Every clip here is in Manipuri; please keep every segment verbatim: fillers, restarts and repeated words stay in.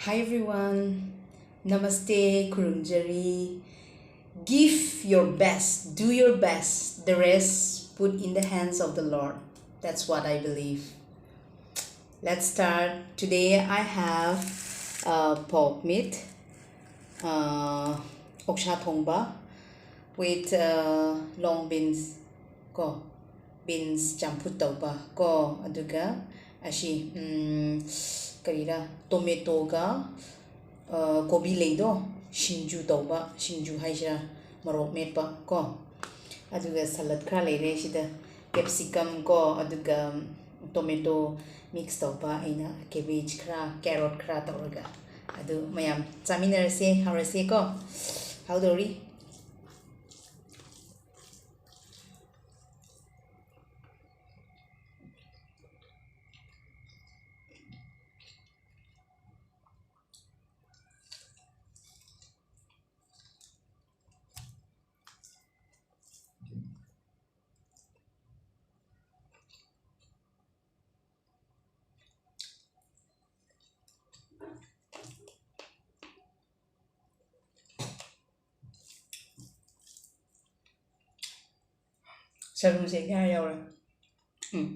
Hi everyone. Namaste, ꯈꯨꯔꯨꯝꯖꯔꯤ. Give your best, do your best. The rest put in the hands of the Lord. That's what I believe. Let's start. Today I have uh, pork meat, uh, ꯑꯣꯛꯁꯥ ꯊꯣꯡꯕ with uh, long beans ꯀꯣ, beans ꯆꯝꯐꯨꯠ ꯇꯧꯕ ꯀꯣ, ꯑꯗꯨꯒ ꯑꯁꯤ ꯎꯝ, ꯀꯔꯤꯔꯥ, tomatoꯒ ꯑ, ꯀꯣꯕꯤ ꯂꯩꯗꯣ ꯁꯤꯡꯖꯨ ꯇꯧꯕ, ꯁꯤꯡꯖꯨ ꯍꯥꯏꯁꯤꯔꯥ, ꯃꯣꯔꯣꯛ ꯃꯦꯠꯄ ꯀꯣ, ꯑꯗꯨꯒ salad ꯈꯔ ꯂꯩꯔꯦ ꯁꯤꯗ, capsicum ꯀꯣ, ꯑꯗꯨꯒ tomato mix ꯇꯧꯕ, ꯑꯩꯅ cabbage ꯈꯔ, carrot ꯈꯔ ꯇꯧꯔꯒ, ꯑꯗꯨ ꯃꯌꯥꯝ ꯆꯥꯃꯤꯟꯅꯔꯁꯦ, ꯍꯧꯔꯁꯦ ꯀꯣ, ꯍꯧꯗꯧꯔꯤ꯫ ꯁꯔꯨꯁꯦ ꯉꯥ ꯌꯥꯎꯔꯦ꯫ ꯎꯝ꯫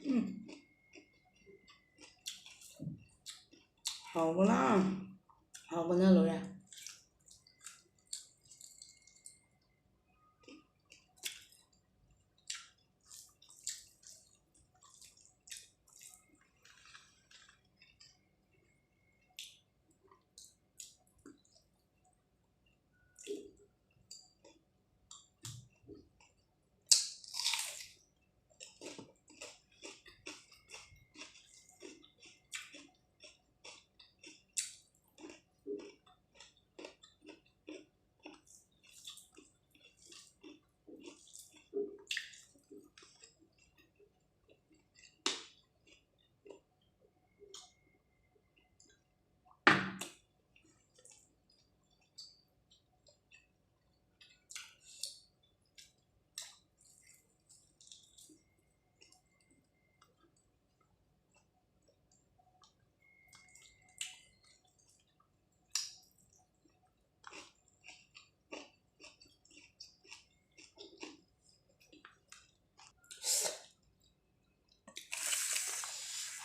ꯎꯝ꯫ ꯍꯥꯎꯕꯅ, ꯍꯥꯎꯕꯅ ꯂꯣꯏꯔꯦ꯫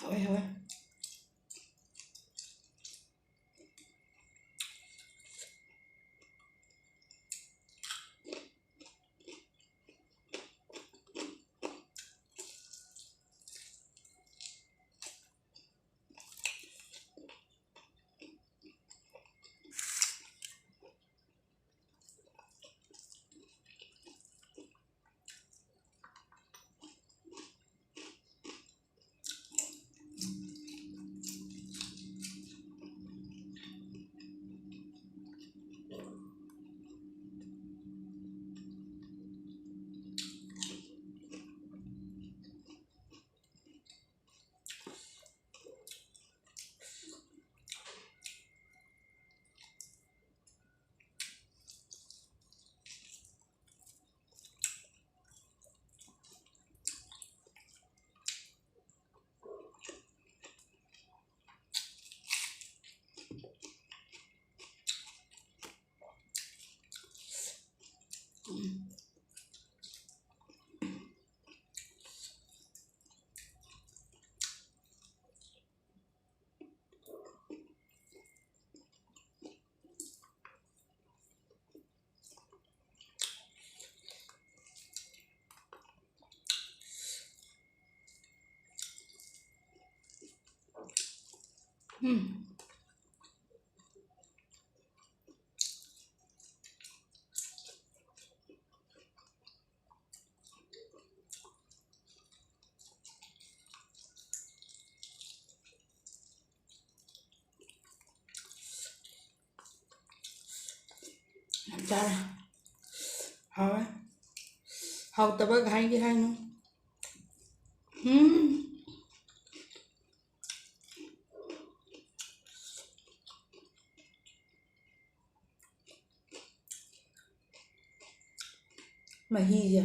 ꯍꯣꯏ, ꯍꯣꯏ꯫ ꯎꯝ꯫ ꯌꯥꯝ ꯆꯥꯔꯦ꯫ ꯍꯥꯎꯋꯦ꯫ ꯍꯥꯎꯇꯕ ꯍꯥꯏꯒꯦ ꯍꯥꯏꯅꯨ꯫ ꯎꯝ꯫ ꯃꯍꯤꯁꯦ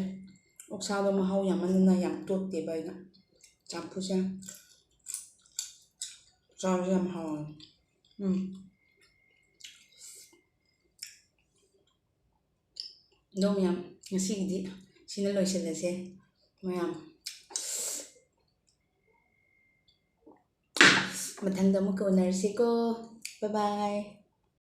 ꯑꯣꯛꯁꯥꯗꯣ ꯃꯍꯥꯎ ꯌꯥꯝꯃꯟꯗꯅ ꯌꯥꯝ ꯇꯣꯠꯇꯦꯕ ꯑꯩꯅ꯫ ꯆꯝꯐꯨꯠꯁꯦ ꯆꯥꯕꯁꯦ ꯌꯥꯝ ꯍꯥꯎꯋꯦ꯫ ꯎꯝ꯫ ꯑꯗꯣ ꯃꯌꯥꯝ, ꯉꯁꯤꯒꯤꯗꯤ ꯁꯤꯅ ꯂꯣꯏꯁꯤꯜꯂꯁꯦ ꯃꯌꯥꯝ꯫ ꯃꯊꯪꯗ ꯑꯃꯨꯛꯀ ꯎꯅꯔꯁꯤꯀꯣ꯫ Bye bye.